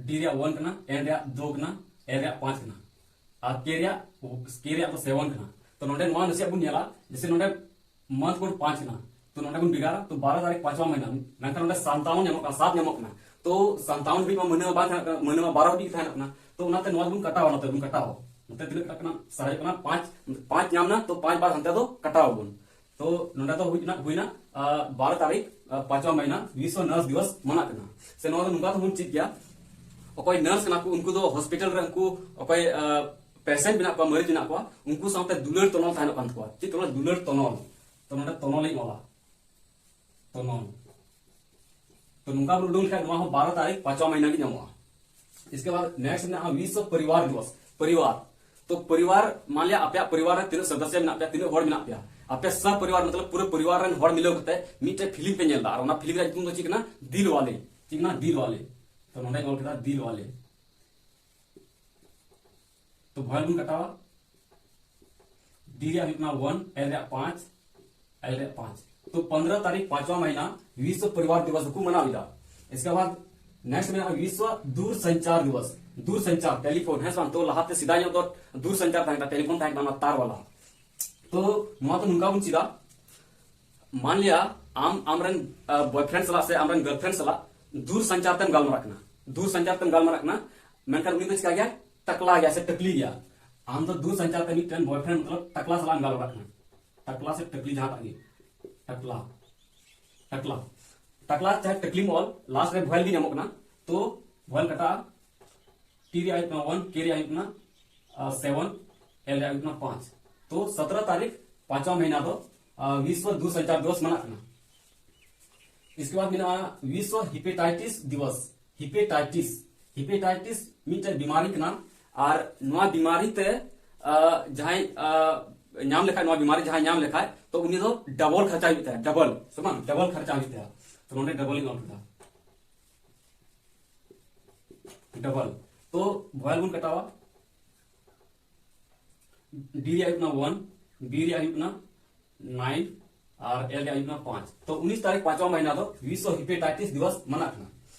ᱰᱤ ᱨᱮᱭᱟᱜ ᱚᱣᱟᱱ ᱠᱟᱱᱟ, ᱮᱱ ᱨᱮᱭᱟᱜ ᱫᱩ ᱠᱟᱱᱟ, ᱮᱞ ᱨᱮᱭᱟᱜ ᱯᱟᱸᱪ ᱠᱟᱱᱟ, ᱟᱨ ᱠᱮ ᱨᱮᱭᱟᱜ, ᱠᱮ ᱨᱮᱭᱟᱜ ᱫᱚ ᱥᱮᱵᱷᱮᱱ ᱠᱟᱱᱟ᱾ ᱛᱚ ᱱᱚᱰᱮ ᱱᱚᱣᱟ ᱱᱟᱥᱮᱭᱟᱜ ᱵᱚᱱ ᱧᱮᱞᱟ, ᱡᱮᱭᱥᱮ ᱱᱚᱰᱮ ᱢᱟᱱᱛᱷ ᱠᱳᱰ ᱯᱟᱸᱪ ᱠᱟᱱᱟ, ᱛᱚ ᱱᱚᱰᱮ ᱵᱚᱱ ᱵᱷᱮᱜᱟᱨᱟ, ᱛᱚ ᱵᱟᱨᱚ ᱛᱟᱹᱨᱤᱠᱷ ᱯᱟᱸᱪᱣᱟ ᱢᱟᱹᱦᱱᱟᱹ, ᱢᱮᱱᱠᱷᱟᱱ ᱱᱚᱰᱮ ᱥᱟᱱᱛᱟᱣᱚᱱ ᱧᱟᱢᱚᱜ ᱠᱟᱱᱟ, ᱥᱟᱛ ᱧᱟᱢᱚᱜ ᱠᱟᱱᱟ᱾ ᱛᱚ ᱥᱟᱱᱛᱟᱣᱚᱱ ᱫᱷᱟᱹᱵᱤᱡ ᱢᱟ ᱢᱟᱹᱦᱱᱟᱹ ᱢᱟ ᱵᱟᱝ ᱛᱟᱦᱮᱸ ᱠᱟᱱᱟ, ᱢᱟᱹᱦᱱᱟᱹ ᱢᱟ ᱵᱟᱨᱚ ᱦᱟᱹᱵᱤᱡ ᱜᱮ ᱛᱟᱦᱮᱸ ᱠᱟᱱᱟ᱾ ᱛᱚ ᱚᱱᱟᱛᱮ ᱱᱚᱣᱟ ᱫᱚᱵᱚᱱ ᱠᱟᱴᱟᱣᱟ, ᱱᱚᱛᱮ ᱵᱚᱱ ᱠᱟᱴᱟᱣᱟ, ᱱᱚᱛᱮ ᱛᱤᱱᱟᱹᱜ ᱠᱟᱴᱟᱜ ᱠᱟᱱᱟ? ᱥᱟᱨᱮᱡᱚᱜ ᱠᱟᱱᱟ ᱯᱟᱸᱪ, ᱯᱟᱸᱪ ᱧᱟᱢ ᱱᱟ, ᱛᱚ ᱯᱟᱸᱪ ᱵᱟᱨ ᱦᱟᱱᱛᱮ ᱫᱚ ᱠᱟᱴᱟᱣ ᱟᱵᱚᱱ᱾ ᱛᱚ ᱱᱚᱰᱮ ᱫᱚ ᱦᱩᱭᱱᱟ, ᱦᱩᱭᱱᱟ, ᱟᱨ, ᱵᱟᱨᱚ ᱛᱟᱹᱨᱤᱠᱷ, ᱟᱨ, ᱯᱟᱸᱪᱣᱟ ᱢᱟᱹᱦᱱᱟᱹ ᱵᱤᱥᱣᱚ ᱱᱟᱨᱥ ᱫᱤᱵᱚᱥ ᱢᱟᱱᱟᱜ ᱠᱟᱱᱟ᱾ ᱥᱮ ᱱᱚᱣᱟ ᱫᱚ ᱱᱚᱝᱠᱟ ᱛᱮᱵᱚᱱ ᱪᱮᱫ ᱜᱮᱭᱟ, ᱚᱠᱚᱭ ᱱᱟᱨᱥ ᱠᱟᱱᱟ ᱠᱚ ᱩᱱᱠᱩ ᱫᱚ ᱦᱚᱥᱯᱤᱴᱟᱞ ᱨᱮ ᱩᱱᱠᱩ ᱚᱠᱚᱭ, ᱟᱨ, ᱯᱮᱥᱮᱱᱴ ᱢᱮᱱᱟᱜ ᱠᱚᱣᱟ, ᱢᱟᱹᱨᱤᱡ ᱢᱮᱱᱟᱜ ᱠᱚᱣᱟ, ᱩᱱᱠᱩ ᱥᱟᱶᱛᱮ ᱫᱩᱞᱟᱹᱲ ᱛᱚᱱᱚᱞ ᱛᱟᱦᱮᱱᱚᱜ ᱠᱟᱱ ᱛᱟᱠᱚᱣᱟ᱾ ᱪᱮᱫ ᱛᱚᱱᱚᱞ? ᱫᱩᱞᱟᱹᱲ ᱛᱚᱱᱚᱞ᱾ ᱛᱚ ᱱᱚᱰᱮ ᱛᱚᱱᱚᱞ ᱤᱧ ᱚᱞᱟ, ᱛᱚᱱᱚᱞ᱾ ᱛᱚ ᱱᱚᱝᱠᱟ ᱵᱚᱱ ᱩᱰᱩᱝ ᱞᱮᱠᱷᱟᱱ ᱱᱚᱣᱟ ᱦᱚᱸ ᱵᱟᱨᱚ ᱛᱟᱹᱨᱤᱠᱷ ᱯᱟᱸᱪᱣᱟ ᱢᱟᱹᱦᱱᱟᱹ ᱜᱮ ᱧᱟᱢᱚᱜᱼᱟ᱾ ᱤᱥᱠᱮ ᱵᱟᱫ ᱱᱮᱠᱥᱴ ᱢᱮᱱᱟᱜᱼᱟ ᱵᱤᱥᱣᱚ ᱯᱚᱨᱤᱵᱟᱨ ᱫᱤᱵᱚᱥ᱾ ᱯᱚᱨᱤᱵᱟᱨ, ᱛᱚ ᱯᱚᱨᱤᱵᱟᱨ, ᱢᱟᱱ ᱞᱤᱭᱟ ᱟᱯᱮᱭᱟᱜ ᱯᱚᱨᱤᱵᱟᱨ ᱨᱮ ᱛᱤᱱᱟᱹᱜ ᱥᱚᱫᱚᱥᱭᱚ ᱢᱮᱱᱟᱜ ᱯᱮᱭᱟ, ᱛᱤᱱᱟᱹᱜ ᱦᱚᱲ ᱢᱮᱱᱟᱜ ᱯᱮᱭᱟ, ᱟᱯᱮ ᱥᱚᱯᱚᱨᱤᱵᱟᱨ ᱢᱚᱛᱞᱚᱵ ᱯᱩᱨᱟᱹ ᱯᱚᱨᱤᱵᱟᱨ ᱨᱮᱱ ᱦᱚᱲ ᱢᱤᱞᱟᱹᱣ ᱠᱟᱛᱮ ᱢᱤᱫᱴᱮᱡ ᱯᱷᱤᱞᱢ ᱯᱮ ᱧᱮᱞ ᱮᱫᱟ, ᱟᱨ ᱚᱱᱟ ᱯᱷᱤᱞᱢ ᱨᱮᱭᱟᱜ ᱧᱩᱛᱩᱢ ᱫᱚ ᱪᱮᱫ ᱠᱟᱱᱟ? ᱫᱤᱞ ᱣᱟᱞᱮ᱾ ᱪᱮᱫ ᱠᱟᱱᱟ? ᱫᱤᱞ ᱣᱟᱞᱮ᱾ ᱛᱚ ᱱᱚᱰᱮᱧ ᱚᱞ ᱠᱮᱫᱟ ᱫᱤᱞ ᱣᱟᱞᱮ᱾ ᱛᱚ ᱵᱷᱚᱭᱮᱞ ᱵᱚᱱ ᱠᱟᱴᱟᱣᱟ, ᱰᱤ ᱨᱮᱭᱟᱜ ᱦᱩᱭᱩᱜ ᱠᱟᱱᱟ ᱚᱣᱟᱱ, ᱮᱞ ᱨᱮᱭᱟᱜ ᱯᱟᱸᱪ, ᱮᱞ ᱨᱮᱭᱟᱜ ᱯᱟᱸᱪ᱾ ᱛᱚ ᱯᱚᱱᱫᱽᱨᱚ ᱛᱟᱹᱨᱤᱠᱷ ᱯᱟᱸᱪᱣᱟ ᱢᱟᱹᱦᱱᱟᱹ ᱵᱤᱥᱣᱚ ᱯᱚᱨᱤᱵᱟᱨ ᱫᱤᱵᱚᱥ ᱠᱚ ᱢᱟᱱᱟᱣ ᱮᱫᱟ᱾ ᱤᱥᱠᱮ ᱵᱟᱫ ᱱᱮᱠᱥᱴ ᱢᱮᱱᱟᱜᱼᱟ ᱵᱤᱥᱣᱚ ᱫᱩᱨ ᱥᱚᱧᱪᱟᱨ ᱫᱤᱵᱚᱥ᱾ ᱫᱩᱨ ᱥᱚᱧᱪᱟᱨ, ᱴᱮᱞᱤᱯᱷᱳᱱ, ᱦᱮᱸ ᱥᱮ ᱵᱟᱝ? ᱛᱚ ᱞᱟᱦᱟᱛᱮ ᱥᱮᱫᱟᱭ ᱧᱚᱜ ᱫᱚ ᱫᱩᱨ ᱥᱚᱧᱪᱟᱨ ᱛᱟᱦᱮᱸ ᱠᱟᱱᱟ, ᱴᱮᱞᱤᱯᱷᱳᱱ ᱛᱟᱦᱮᱸ ᱠᱟᱱᱟ, ᱚᱱᱟ ᱛᱟᱨ ᱣᱟᱞᱟ᱾ ᱛᱚ ᱱᱚᱣᱟ ᱫᱚ ᱱᱚᱝᱠᱟ ᱵᱚᱱ ᱪᱮᱫᱟ, ᱢᱟᱱ ᱞᱤᱭᱟ ᱟᱢ ᱟᱢᱨᱮᱱ, ᱟ, ᱵᱚᱭᱯᱷᱨᱮᱱᱰ ᱥᱟᱞᱟᱜ ᱥᱮ ᱟᱢᱨᱮᱱ ᱜᱟᱨᱞᱯᱷᱨᱮᱱᱰ ᱥᱟᱞᱟᱜ ᱫᱩᱨ ᱥᱚᱧᱪᱟᱨ ᱛᱮᱢ ᱜᱟᱞᱢᱟᱨᱟᱜ ᱠᱟᱱᱟ, ᱫᱩᱨ ᱥᱚᱧᱪᱟᱨ ᱛᱮᱢ ᱜᱟᱞᱢᱟᱨᱟᱜ ᱠᱟᱱᱟ, ᱢᱮᱱᱠᱷᱟᱱ ᱩᱱᱤ ᱫᱚ ᱪᱤᱠᱟ ᱜᱮᱭᱟ? ᱴᱟᱠᱞᱟ ᱜᱮᱭᱟ ᱥᱮ ᱴᱟᱠᱞᱤ ᱜᱮᱭᱟ᱾ ᱟᱢ ᱫᱚ ᱫᱩᱨ ᱥᱚᱧᱪᱟᱨ ᱛᱮ ᱢᱤᱫᱴᱮᱱ ᱵᱚᱭᱯᱷᱨᱮᱱᱰ ᱢᱚᱛᱞᱚᱵ ᱴᱟᱠᱞᱟ ᱥᱟᱞᱟᱜ ᱮᱢ ᱜᱟᱞᱢᱟᱨᱟᱜ ᱠᱟᱱᱟ, ᱴᱟᱠᱞᱟ ᱥᱮ ᱴᱟᱠᱞᱤ ᱡᱟᱦᱟᱸᱴᱟᱜ ᱜᱮ, ᱴᱟᱠᱞᱟ, ᱴᱟᱠᱞᱟ, ᱴᱟᱠᱞᱟ ᱪᱟᱦᱮ ᱴᱟᱠᱞᱤᱢ ᱚᱞ, ᱞᱟᱥᱴ ᱨᱮ ᱵᱷᱚᱭᱮᱞ ᱜᱮ ᱧᱟᱢᱚᱜ ᱠᱟᱱᱟ, ᱛᱚ ᱵᱷᱚᱭᱮᱞ ᱠᱟᱴᱟᱜᱼᱟ᱾ ᱴᱤ ᱨᱮᱭᱟᱜ ᱦᱩᱭᱩᱜ ᱠᱟᱱᱟ ᱚᱣᱟᱱ, ᱠᱮ ᱨᱮᱭᱟᱜ ᱦᱩᱭᱩᱜ ᱠᱟᱱᱟ, ᱟ, ᱥᱮᱵᱷᱮᱱ, ᱮᱞ ᱨᱮᱭᱟᱜ ᱦᱩᱭᱩᱜ ᱠᱟᱱᱟ ᱯᱟᱸᱪ᱾ ᱛᱚ ᱥᱚᱛᱨᱚ ᱛᱟᱹᱨᱤᱠᱷ ᱯᱟᱸᱪᱣᱟ ᱢᱟᱹᱦᱱᱟᱹ ᱫᱚ, ᱟ, ᱵᱤᱥᱣᱚ ᱫᱩᱨ ᱥᱚᱧᱪᱟᱨ ᱫᱤᱵᱚᱥ ᱢᱟᱱᱟᱜ ᱠᱟᱱᱟ᱾ ᱤᱥᱠᱮ ᱵᱟᱫ ᱢᱮᱱᱟᱜᱼᱟ ᱵᱤᱥᱣᱚ ᱦᱤᱯᱮᱴᱟᱭᱴᱤᱥ ᱫᱤᱵᱚᱥ᱾ ᱦᱤᱯᱮᱴᱟᱭᱴᱤᱥ, ᱦᱤᱯᱮᱴᱟᱭᱴᱤᱥ ᱢᱤᱫᱴᱮᱱ ᱵᱤᱢᱟᱨᱤ ᱠᱟᱱᱟ, ᱟᱨ ᱱᱚᱣᱟ ᱵᱤᱢᱟᱨᱤ ᱛᱮ, ᱟ, ᱡᱟᱦᱟᱸᱭ, ᱟ, ᱧᱟᱢ ᱞᱮᱠᱷᱟᱡ, ᱱᱚᱣᱟ ᱵᱤᱢᱟᱨᱤ ᱡᱟᱦᱟᱸᱭ ᱧᱟᱢ ᱞᱮᱠᱷᱟᱡ, ᱛᱚ ᱩᱱᱤ ᱫᱚ ᱰᱚᱵᱚᱞ ᱠᱷᱚᱨᱪᱟ ᱦᱩᱭᱩᱜ ᱛᱟᱭᱟ, ᱰᱚᱵᱚᱞ, ᱥᱮ ᱵᱟᱝ? ᱰᱚᱵᱚᱞ ᱠᱷᱚᱨᱪᱟ ᱦᱩᱭᱩᱜ ᱛᱟᱭᱟ᱾ ᱛᱚ ᱱᱚᱰᱮ ᱰᱚᱵᱚᱞ ᱤᱧ ᱚᱞ ᱠᱮᱫᱟ, ᱰᱚᱵᱚᱞ᱾ ᱛᱚ ᱵᱷᱚᱭᱮᱞ ᱵᱚᱱ ᱠᱟᱴᱟᱣᱟ, ᱰᱤ ᱨᱮᱭᱟᱜ ᱦᱩᱭᱩᱜ ᱠᱟᱱᱟ ᱚᱣᱟᱱ, ᱵᱤ ᱨᱮᱭᱟᱜ ᱦᱩᱭᱩᱜ ᱠᱟᱱᱟ ᱱᱟᱭᱤᱱ, ᱟᱨ ᱮᱞ ᱨᱮᱭᱟᱜ ᱦᱩᱭᱩᱜ ᱠᱟᱱᱟ ᱯᱟᱸᱪ᱾ ᱛᱚ ᱩᱱᱤᱥ ᱛᱟᱹᱨᱤᱠᱷ ᱯᱟᱸᱪᱣᱟ ᱢᱟᱦᱤᱱᱟ ᱫᱚ ᱵᱤᱥᱣ ᱦᱤᱯᱮᱴᱟᱭᱴᱤᱥ ᱫᱤᱵᱚᱥ ᱢᱟᱱᱟᱜ ᱠᱟᱱᱟ᱾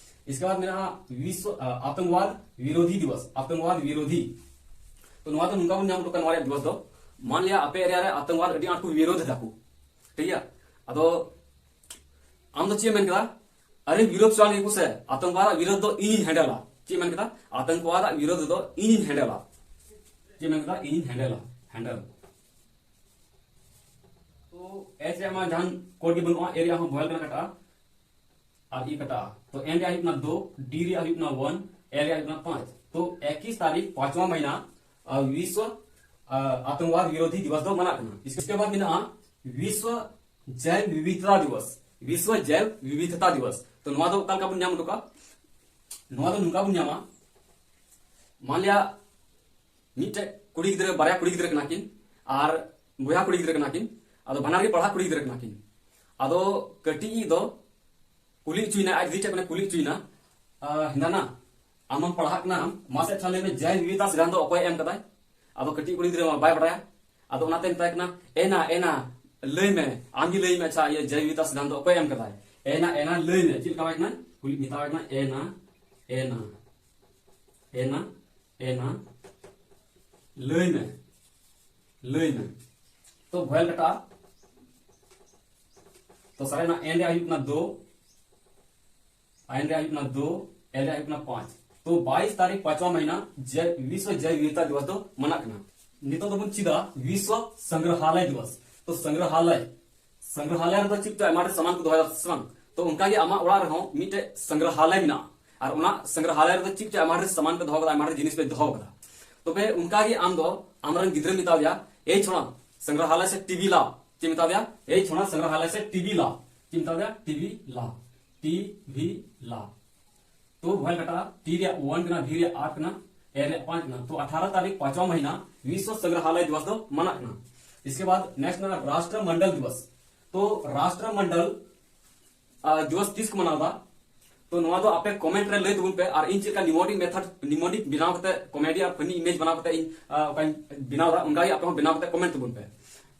ᱤᱥᱠᱮ ᱵᱟᱫ ᱢᱮᱱᱟᱜᱼᱟ ᱵᱤᱥᱣ, ᱟ, ᱟᱛᱚᱝᱠᱵᱟᱫ ᱵᱤᱨᱳᱫᱷᱤ ᱫᱤᱵᱚᱥ, ᱟᱛᱚᱝᱠᱵᱟᱫ ᱵᱤᱨᱳᱫᱷᱤ᱾ ᱛᱚ ᱱᱚᱣᱟ ᱫᱚ ᱱᱚᱝᱠᱟ ᱵᱚᱱ ᱧᱟᱢ ᱦᱚᱴᱚ ᱠᱟᱜᱼᱟ, ᱱᱚᱣᱟ ᱨᱮᱭᱟᱜ ᱫᱤᱵᱚᱥ ᱫᱚ, ᱢᱟᱱ ᱞᱤᱭᱟ ᱟᱯᱮ ᱮᱨᱤᱭᱟ ᱨᱮ ᱟᱛᱚᱝᱠᱵᱟᱫ ᱟᱹᱰᱤ ᱟᱸᱴ ᱠᱚ ᱵᱤᱨᱳᱫᱷ ᱮᱫᱟ ᱠᱚ, ᱴᱷᱤᱠ ᱜᱮᱭᱟ? ᱟᱫᱚ ᱟᱢ ᱫᱚ ᱪᱮᱫ ᱮᱢ ᱢᱮᱱ ᱠᱮᱫᱟ? ᱟᱨᱮ ᱵᱤᱨᱳᱫᱷ ᱪᱟᱞᱟᱣ ᱞᱮᱱ ᱜᱮᱠᱚ ᱥᱮ, ᱟᱛᱚᱝᱠᱵᱟᱫ ᱟᱜ ᱵᱤᱨᱳᱫᱷ ᱫᱚ ᱤᱧᱤᱧ ᱦᱮᱱᱰᱮᱞᱟ᱾ ᱪᱮᱫ ᱮᱢ ᱢᱮᱱ ᱠᱮᱫᱟ? ᱟᱛᱚᱝᱠᱵᱟᱫ ᱟᱜ ᱵᱤᱨᱳᱫᱷ ᱫᱚ ᱤᱧᱤᱧ ᱦᱮᱱᱰᱮᱞᱟ᱾ ᱪᱮᱫ ᱮᱢ ᱢᱮᱱ ᱠᱮᱫᱟ? ᱤᱧᱤᱧ ᱦᱮᱱᱰᱮᱞᱟ, ᱦᱮᱱᱰᱮᱞ᱾ ᱛᱚ ᱮᱪ ᱨᱮᱭᱟᱜ ᱢᱟ ᱡᱟᱦᱟᱱ ᱠᱳᱰ ᱜᱮ ᱵᱟᱹᱱᱩᱜᱼᱟ, ᱮ ᱨᱮᱭᱟᱜ ᱦᱚᱸ ᱵᱷᱚᱭᱮᱞ ᱠᱟᱱᱟ ᱠᱟᱴᱟᱜᱼᱟ, ᱟᱨ ᱤ ᱠᱟᱴᱟᱜᱼᱟ᱾ ᱛᱚ ᱮᱱ ᱨᱮᱭᱟᱜ ᱦᱩᱭᱩᱜ ᱠᱟᱱᱟ ᱫᱳ, ᱰᱤ ᱨᱮᱭᱟᱜ ᱦᱩᱭᱩᱜ ᱠᱟᱱᱟ ᱚᱣᱟᱱ, ᱮ ᱨᱮᱭᱟᱜ ᱦᱩᱭᱩᱜ ᱠᱟᱱᱟ ᱯᱟᱸᱪ᱾ ᱛᱚ ᱮᱠᱤᱥ ᱛᱟᱹᱨᱤᱠᱷ ᱯᱟᱸᱪᱣᱟ ᱢᱟᱦᱤᱱᱟ, ᱟ, ᱵᱤᱥᱣ, ᱟ, ᱟᱛᱚᱝᱠᱵᱟᱫ ᱵᱤᱨᱳᱫᱷᱤ ᱫᱤᱵᱚᱥ ᱫᱚ ᱢᱟᱱᱟᱜ ᱠᱟᱱᱟ᱾ ᱤᱥᱠᱮ ᱵᱟᱫ ᱢᱮᱱᱟᱜᱼᱟ ᱵᱤᱥᱣ ᱡᱚᱭᱵ ᱵᱤᱵᱤᱫᱷᱚᱛᱟ ᱫᱤᱵᱚᱥ, ᱵᱤᱥᱣ ᱡᱚᱭᱵ ᱵᱤᱵᱤᱫᱷᱚᱛᱟ ᱫᱤᱵᱚᱥ᱾ ᱛᱚ ᱱᱚᱣᱟ ᱫᱚ ᱚᱠᱟ ᱞᱮᱠᱟ ᱵᱚᱱ ᱧᱟᱢ ᱦᱚᱴᱚ ᱠᱟᱜᱼᱟ? ᱱᱚᱣᱟ ᱫᱚ ᱱᱚᱝᱠᱟ ᱵᱚᱱ ᱧᱟᱢᱟ, ᱢᱟᱱ ᱞᱤᱭᱟ ᱢᱤᱫᱴᱮᱡ ᱠᱩᱲᱤ ᱜᱤᱫᱽᱨᱟᱹ, ᱵᱟᱨᱭᱟ ᱠᱩᱲᱤ ᱜᱤᱫᱽᱨᱟᱹ ᱠᱟᱱᱟ ᱠᱤᱱ, ᱟᱨ ᱵᱚᱭᱦᱟ ᱠᱩᱲᱤ ᱜᱤᱫᱽᱨᱟᱹ ᱠᱟᱱᱟ ᱠᱤᱱ᱾ ᱟᱫᱚ ᱵᱟᱱᱟᱨ ᱜᱮ ᱯᱟᱲᱦᱟᱜ ᱠᱩᱲᱤ ᱜᱤᱫᱽᱨᱟᱹ ᱠᱟᱱᱟ ᱠᱤᱱ᱾ ᱟᱫᱚ ᱠᱟᱹᱴᱤᱡ ᱤᱡ ᱫᱚ ᱠᱩᱞᱤ ᱦᱚᱪᱚᱭᱮᱱᱟ, ᱟᱡ ᱫᱤᱫᱤ ᱴᱷᱮᱡ ᱠᱷᱚᱱᱮ ᱠᱩᱞᱤ ᱦᱚᱪᱚᱭᱮᱱᱟ, "ᱟᱦ, ᱦᱮᱸᱫᱟᱱᱟ, ᱟᱢ ᱢᱟᱢ ᱯᱟᱲᱦᱟᱜ ᱠᱟᱱᱟ, ᱢᱟᱥᱮ ᱟᱪᱪᱷᱟ ᱞᱟᱹᱭ ᱢᱮ, ᱡᱚᱭᱵ ᱵᱤᱵᱤᱫᱷᱚᱛᱟ ᱥᱤᱫᱷᱟᱱᱛᱚ ᱚᱠᱚᱭ ᱮᱢ ᱠᱟᱫᱟᱭ?" ᱟᱫᱚ ᱠᱟᱹᱴᱤᱡ ᱠᱩᱲᱤ ᱜᱤᱫᱽᱨᱟᱹ ᱢᱟ ᱵᱟᱭ ᱵᱟᱰᱟᱭᱟ᱾ ᱟᱫᱚ ᱚᱱᱟᱛᱮ ᱢᱮᱛᱟᱭ ᱠᱟᱱᱟ, "ᱮᱱᱟ, ᱮᱱᱟ, ᱞᱟᱹᱭ ᱢᱮ, ᱟᱢ ᱜᱮ ᱞᱟᱹᱭ ᱢᱮ, ᱟᱪᱪᱷᱟ, ᱤᱭᱟᱹ ᱡᱚᱭᱵ ᱵᱤᱵᱤᱫᱷᱚᱛᱟ ᱥᱤᱫᱷᱟᱱᱛᱚ ᱚᱠᱚᱭ ᱮᱢ ᱠᱟᱫᱟᱭ? ᱮᱱᱟ, ᱮᱱᱟ, ᱞᱟᱹᱭ ᱢᱮ, ᱪᱮᱫ ᱞᱮᱠᱟ ᱢᱮᱛᱟᱣᱟᱭ ᱠᱟᱱᱟ?" ᱠᱩᱞᱤ, ᱢᱮᱛᱟᱣᱟᱭ ᱠᱟᱱᱟ, "ᱮᱱᱟ, ᱮᱱᱟ, ᱮᱱᱟ, ᱮᱱᱟ, ᱞᱟᱹᱭ ᱢᱮ, ᱞᱟᱹᱭ ᱢᱮ᱾" ᱛᱚ ᱵᱷᱚᱭᱮᱞ ᱠᱟᱴᱟᱜᱼᱟ᱾ ᱛᱚ ᱥᱟᱨᱮᱱᱟ ᱮᱱ ᱨᱮᱭᱟᱜ ᱦᱩᱭᱩᱜ ᱠᱟᱱᱟ ᱫᱳ, ᱟᱭᱮᱱ ᱨᱮᱭᱟᱜ ᱦᱩᱭᱩᱜ ᱠᱟᱱᱟ ᱫᱳ, ᱮᱞ ᱨᱮᱭᱟᱜ ᱦᱩᱭᱩᱜ ᱠᱟᱱᱟ ᱯᱟᱸᱪ᱾ ᱛᱚ ᱵᱟᱭᱤᱥ ᱛᱟᱹᱨᱤᱠᱷ ᱯᱟᱸᱪᱣᱟ ᱢᱟᱦᱤᱱᱟ ᱡᱮ ᱵᱤᱥᱣ ᱡᱚᱭᱵ ᱵᱤᱵᱤᱫᱷᱚᱛᱟ ᱫᱤᱵᱚᱥ ᱫᱚ ᱢᱟᱱᱟᱜ ᱠᱟᱱᱟ᱾ ᱱᱤᱛᱚᱜ ᱫᱚᱵᱚᱱ ᱪᱮᱫᱟ ᱵᱤᱥᱣ ᱥᱚᱝᱜᱨᱟᱦᱟᱞᱚᱭ ᱫᱤᱵᱚᱥ᱾ ᱛᱚ ᱥᱚᱝᱜᱨᱟᱦᱟᱞᱚᱭ, ᱥᱚᱝᱜᱨᱟᱦᱟᱞᱚᱭ ᱨᱮᱫᱚ ᱪᱮᱫ ᱪᱚ ᱟᱭᱢᱟ ᱰᱷᱮᱨ ᱥᱟᱢᱟᱱ ᱠᱚ ᱫᱚᱦᱚᱭᱟ ᱥᱮ ᱵᱟᱝ? ᱛᱚ ᱚᱱᱠᱟ ᱜᱮ ᱟᱢᱟᱜ ᱚᱲᱟᱜ ᱨᱮᱦᱚᱸ ᱢᱤᱫᱴᱮᱡ ᱥᱚᱝᱜᱨᱟᱦᱟᱞᱚᱭ ᱢᱮᱱᱟᱜᱼᱟ, ᱟᱨ ᱚᱱᱟ ᱥᱚᱝᱜᱨᱟᱦᱟᱞᱚᱭ ᱨᱮᱫᱚ ᱪᱮᱫ ᱪᱚ ᱟᱭᱢᱟ ᱰᱷᱮᱨ ᱥᱟᱢᱟᱱ ᱯᱮ ᱫᱚᱦᱚ ᱠᱟᱫᱟ, ᱟᱭᱢᱟ ᱰᱷᱮᱨ ᱡᱤᱱᱤᱥ ᱯᱮ ᱫᱚᱦᱚ ᱠᱟᱫᱟ᱾ ᱛᱚᱵᱮ ᱚᱱᱠᱟ ᱜᱮ ᱟᱢ ᱫᱚ ᱟᱢᱨᱮᱱ ᱜᱤᱫᱽᱨᱟᱹ ᱢᱮᱛᱟ ᱫᱮᱭᱟ, "ᱮᱭ ᱪᱷᱚᱲᱟ, ᱥᱚᱝᱜᱨᱟᱦᱟᱞᱚᱭ ᱥᱮ ᱴᱤᱵᱷᱤ ᱞᱟ᱾" ᱪᱮᱫ ᱢᱮᱛᱟ ᱫᱮᱭᱟ? "ᱮᱭ ᱪᱷᱚᱲᱟ, ᱥᱚᱝᱜᱨᱟᱦᱟᱞᱚᱭ ᱥᱮ ᱴᱤᱵᱷᱤ ᱞᱟ᱾" ᱪᱮᱫ ᱢᱮᱛᱟ ᱫᱮᱭᱟ? ᱴᱤᱵᱷᱤ ᱞᱟ, ᱴᱤᱵᱷᱤ ᱞᱟ᱾ ᱛᱚ ᱵᱷᱚᱭᱮᱞ ᱠᱟᱴᱟᱜᱼᱟ, ᱴᱤ ᱨᱮᱭᱟᱜ ᱚᱣᱟᱱ ᱠᱟᱱᱟ, ᱵᱷᱤ ᱨᱮᱭᱟᱜ ᱟᱨ ᱠᱟᱱᱟ, ᱮ ᱨᱮᱭᱟᱜ ᱯᱟᱸᱪ ᱠᱟᱱᱟ᱾ ᱛᱚ ᱟᱴᱷᱟᱨᱚ ᱛᱟᱹᱨᱤᱠᱷ ᱯᱟᱸᱪᱣᱟ ᱢᱟᱦᱤᱱᱟ ᱵᱤᱥᱣ ᱥᱚᱝᱜᱨᱟᱦᱟᱞᱚᱭ ᱫᱤᱵᱚᱥ ᱫᱚ ᱢᱟᱱᱟᱜ ᱠᱟᱱᱟ᱾ इसके बाद नेक्स्ट ना राष्ट्रमंडल दिवस। तो राष्ट्रमंडल ᱟᱨ ᱡᱚᱥ ᱛᱤᱥ ᱠᱚ ᱢᱟᱱᱟᱣ ᱮᱫᱟ? ᱛᱚ ᱱᱚᱣᱟ ᱫᱚ ᱟᱯᱮ ᱠᱚᱢᱮᱱᱴ ᱨᱮ ᱞᱟᱹᱭ ᱛᱟᱵᱚᱱ ᱯᱮ, ᱟᱨ ᱤᱧ ᱪᱮᱫ ᱞᱮᱠᱟ ᱱᱤᱢᱳᱱᱤᱠ ᱢᱮᱛᱷᱚᱰ, ᱱᱤᱢᱳᱱᱤᱠ ᱵᱮᱱᱟᱣ ᱠᱟᱛᱮ, ᱠᱚᱢᱮᱰᱤ ᱟᱨ ᱯᱷᱟᱱᱤ ᱤᱢᱮᱡᱽ ᱵᱮᱱᱟᱣ ᱠᱟᱛᱮ ᱤᱧ ᱟᱸ, ᱚᱠᱟᱧ ᱵᱮᱱᱟᱣ ᱮᱫᱟ, ᱚᱱᱠᱟ ᱜᱮ ᱟᱯᱮ ᱦᱚᱸ ᱵᱮᱱᱟᱣ ᱠᱟᱛᱮ ᱠᱚᱢᱮᱱᱴ ᱛᱟᱵᱚᱱ ᱯᱮ᱾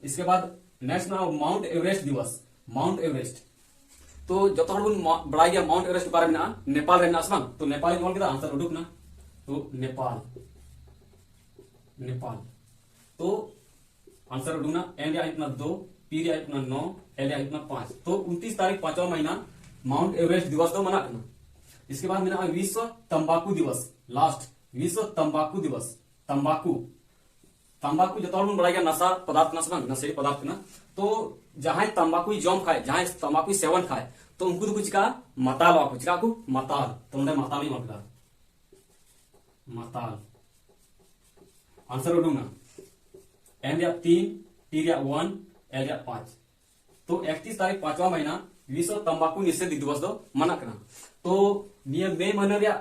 इसके बाद नेक्स्ट ना माउंट एवरेस्ट दिवस, माउंट एवरेस्ट। ᱛᱚ ᱡᱚᱛᱚ ᱦᱚᱲ ᱵᱚᱱ ᱢᱟ- ᱵᱟᱲᱟᱭ ᱜᱮᱭᱟ ᱢᱟᱣᱩᱱᱴ ᱮᱵᱷᱨᱮᱥᱴ ᱚᱠᱟᱨᱮ ᱢᱮᱱᱟᱜᱼᱟ, ᱱᱮᱯᱟᱞ ᱨᱮ ᱢᱮᱱᱟᱜᱼᱟ ᱥᱮ ᱵᱟᱝ? ᱛᱚ ᱱᱮᱯᱟᱞ ᱤᱧ ᱚᱞ ᱠᱮᱫᱟ, ᱟᱱᱥᱟᱨ ᱩᱰᱩᱠ ᱮᱱᱟ, ᱛᱚ ᱱᱮᱯᱟᱞ, ᱱᱮᱯᱟᱞ᱾ ᱛᱚ ᱟᱱᱥᱟᱨ ᱩᱰᱩᱠ ᱮᱱᱟ, ᱮᱱ ᱨᱮᱭᱟᱜ ᱦᱩᱭᱩᱜ ᱠᱟᱱᱟ ᱫᱩ, ᱯᱤ ᱨᱮᱭᱟᱜ ᱦᱩᱭᱩᱜ ᱠᱟᱱᱟ ᱱᱚ, ᱮᱞ ᱨᱮᱭᱟᱜ ᱦᱩᱭᱩᱜ ᱠᱟᱱᱟ ᱯᱟᱸᱪ᱾ ᱛᱚ ᱩᱱᱛᱤᱥ ᱛᱟᱨᱤᱠᱷ ᱯᱟᱸᱪᱣᱟ ᱢᱟᱦᱤᱱᱟ ᱢᱟᱣᱩᱱᱴ ᱮᱵᱷᱨᱮᱥᱴ ᱫᱤᱵᱚᱥ ᱫᱚ ᱢᱟᱱᱟᱜ ᱠᱟᱱᱟ᱾ इसके बाद ᱢᱮᱱᱟᱜᱼᱟ ᱵᱤᱥᱣᱚ ᱛᱟᱢᱵᱟᱠᱩ ᱫᱤᱵᱚᱥ, ᱞᱟᱥᱴ, ᱵᱤᱥᱣᱚ ᱛᱟᱢᱵᱟᱠᱩ ᱫᱤᱵᱚᱥ, ᱛᱟᱢᱵᱟᱠᱩ᱾ ᱛᱟᱢᱵᱟᱠᱩ ᱡᱚᱛᱚ ᱦᱚᱲ ᱵᱚᱱ ᱵᱟᱲᱟᱭ ᱜᱮᱭᱟ ᱱᱟᱥᱟ ᱯᱚᱫᱟᱨᱛᱷ ᱠᱟᱱᱟ ᱥᱮ ᱵᱟᱝ? ᱱᱟᱥᱟᱭᱤ ᱯᱚᱫᱟᱨᱛᱷ ᱠᱟᱱᱟ᱾ ᱛᱚ ᱡᱟᱦᱟᱸᱭ ᱛᱟᱢᱵᱟᱠᱩᱭ ᱡᱚᱢ ᱠᱷᱟᱭ, ᱡᱟᱦᱟᱸᱭ ᱛᱟᱢᱵᱟᱠᱩᱭ ᱥᱮᱵᱚᱱ ᱠᱷᱟᱭ, ᱛᱚ ᱩᱱᱠᱩ ᱫᱚᱠᱚ ᱪᱤᱠᱟ? ᱢᱟᱛᱟᱞᱚᱜᱼᱟ ᱠᱚ᱾ ᱪᱤᱠᱟ ᱠᱚ? ᱢᱟᱛᱟᱞ᱾ ᱛᱚ ᱱᱚᱰᱮ ᱢᱟᱛᱟᱞ ᱤᱧ ᱚᱞ ᱠᱮᱫᱟ, ᱢᱟᱛᱟᱞ᱾ ᱟᱱᱥᱟᱨ ᱩᱰᱩᱝ ᱮᱱᱟ, ᱮᱱ ᱨᱮᱭᱟᱜ ᱛᱤᱱ, ᱴᱤ ᱨᱮᱭᱟᱜ ᱚᱣᱟᱱ, ᱮᱞ ᱨᱮᱭᱟᱜ ᱯᱟᱸᱪ᱾ ᱛᱚ ᱮᱠᱛᱤᱥ ᱛᱟᱨᱤᱠᱷ ᱯᱟᱸᱪᱣᱟ ᱢᱟᱦᱤᱱᱟ ᱵᱤᱥᱣᱚ ᱛᱟᱢᱵᱟᱠᱩ ᱱᱤᱥᱮᱫᱷ ᱫᱤᱵᱚᱥ ᱫᱚ ᱢᱟᱱᱟᱜ ᱠᱟᱱᱟ᱾ ᱛᱚ ᱱᱤᱭᱟᱹ ᱢᱮ ᱢᱟᱹᱦᱱᱟᱹ ᱨᱮᱭᱟᱜ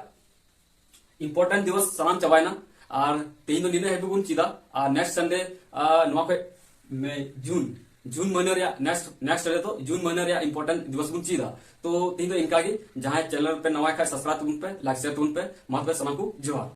ᱤᱢᱯᱚᱨᱴᱮᱱᱴ ᱫᱤᱵᱚᱥ ᱥᱟᱱᱟᱢ ᱪᱟᱵᱟᱭᱮᱱᱟ᱾ ᱟᱨ ᱛᱮᱦᱮᱧ ᱫᱚ ᱱᱤᱱᱟᱹᱜ ᱦᱟᱹᱵᱤᱡ ᱵᱚᱱ ᱪᱮᱫᱟ᱾ ᱟᱨ ᱱᱮᱠᱥᱴ ᱥᱟᱱᱰᱮ, ᱟᱨ ᱱᱚᱣᱟ ᱠᱷᱚᱡ ᱢᱮ, ᱡᱩᱱ, ᱡᱩᱱ ᱢᱟᱹᱦᱱᱟᱹ ᱨᱮᱭᱟᱜ ᱱᱮᱠᱥᱴ, ᱱᱮᱠᱥᱴ ᱥᱟᱱᱰᱮ ᱫᱚ ᱡᱩᱱ ᱢᱟᱹᱦᱱᱟᱹ ᱨᱮᱭᱟᱜ ᱤᱢᱯᱚᱨᱴᱮᱱᱴ ᱫᱤᱵᱚᱥ ᱵᱚᱱ ᱪᱮᱫᱟ᱾ ᱛᱚ ᱛᱮᱦᱮᱧ ᱫᱚ ᱤᱱᱠᱟ ᱜᱮ᱾ ᱡᱟᱦᱟᱸᱭ ᱪᱮᱱᱮᱞ ᱯᱮ ᱱᱟᱣᱟ ᱠᱷᱟᱡ ᱥᱟᱵᱥᱠᱨᱟᱭᱤᱵ ᱛᱟᱵᱚᱱ ᱯᱮ, ᱞᱟᱭᱤᱠ ᱥᱮᱭᱟᱨ ᱛᱟᱵᱚᱱ ᱯᱮ᱾ ᱢᱟ ᱛᱚᱵᱮ ᱥᱟᱱᱟᱢ ᱠᱚ ᱡᱚᱦᱟᱨ᱾